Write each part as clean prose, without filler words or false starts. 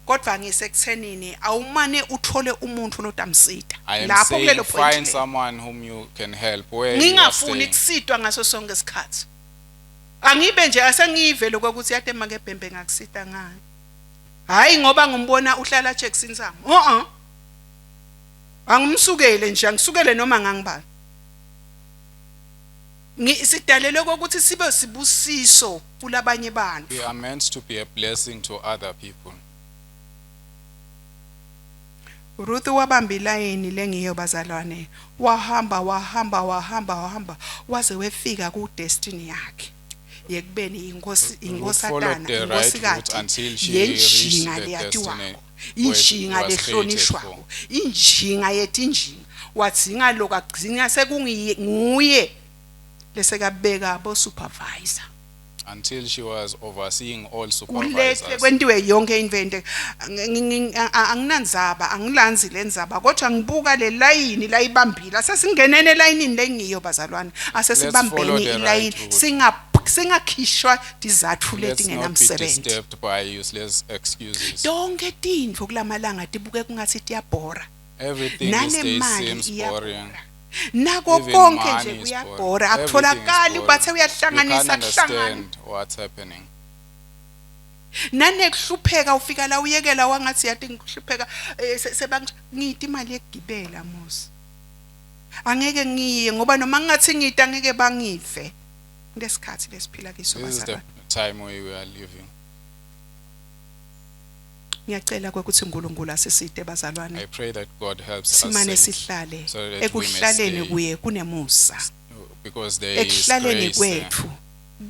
Kodwa ngisekuthenini awumane uthole umuntu lotamsita I am lapho saying kulelo point find lelo. someone whom you can help where you are Ngingafuni staying. kusitwa ngaso sonke isikhathi. Angibe nje asengive lokho ukuthi yade make bhembe ngakusita ngani. Hayi ngoba ngimbona uhlala Jackson sami. Uh uh. Angimsukele nje angisukele noma ngangibani. Sidalelwe ukuthi sibe sibusiso kulabanye bantu. We are meant to be a blessing to other people. Ruth wabamba ilayini lengiyo bazalwane wahamba wahamba wahamba wahamba waze wefika ku destiny yakhe yekubeni inkosi followed inkosatana the right route inkosikati until she reached yenjinga the destiny leyatiwako where injinga it was created for. lehlonishwako injinga yetinjinga wadzinga lokho agcina sekunguye lesekabeka bo supervisor Until she was overseeing all kulethe supervisors. kwentiwe yonke invente anginandzaba angilanzi lendzaba kodwa ngibuka le layini layibambile asesingenene elayinini lengiyo bazalwane follow asesibambeni the ilayini right route. singa singakhishwa tizatfu Let's not be letingenamsebenzi disturbed by useless excuses. tonke tintfo kulamalanga tibuke kungathi tiyabhora Everything these days nanemali seems boring. iyabhora nako Even konke money nje is boring. kuyabhora Everything is akutholakali boring. bathe You uyahlanganisa can't kuhlangana understand what's happening. Nanekuhlupheka ufika la uyekela wangathi yathi ngihlupheka eh, ngiyita imali yekugibela mos. Angeke ngiye ngoba noma ngingathi ngiyita angeke bangive. Kulesikhathi lesiphila kiso This is the bazalwane. time where we are living. Ngiyacela ukuthi uNkulunkulu asisite bazalwane. I pray that God helps us Simane saints, sihlale so that we may ekuhlaleni stay. kuye kunemusa. Because there is Ekuhlaleni grace there. kwethu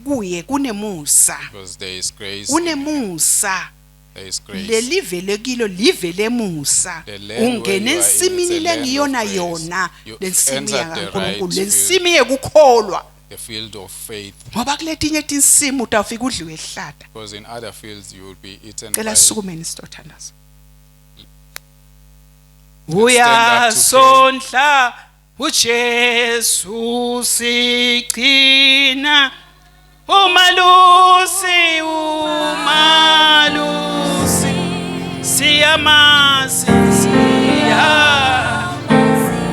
kuye kunemusa. Because there is grace. in him. Kunemusa. There is grace. Leli vele kilo live lemusa. The land where Ungena you are in, it's ensimini a land of lengiyona grace. yona You lensimi entered the yakaNkulunkulu right lensimi yekukholwa. The field of faith. Ngoba kuletinye tinsimu utawufika udliwe ehlata. Because in other fields you will be eaten Cela by sisukumeni sitothandaza. Let's stand up to pray. Uyasondla uJesu sigcina umalusi umalusi siyama.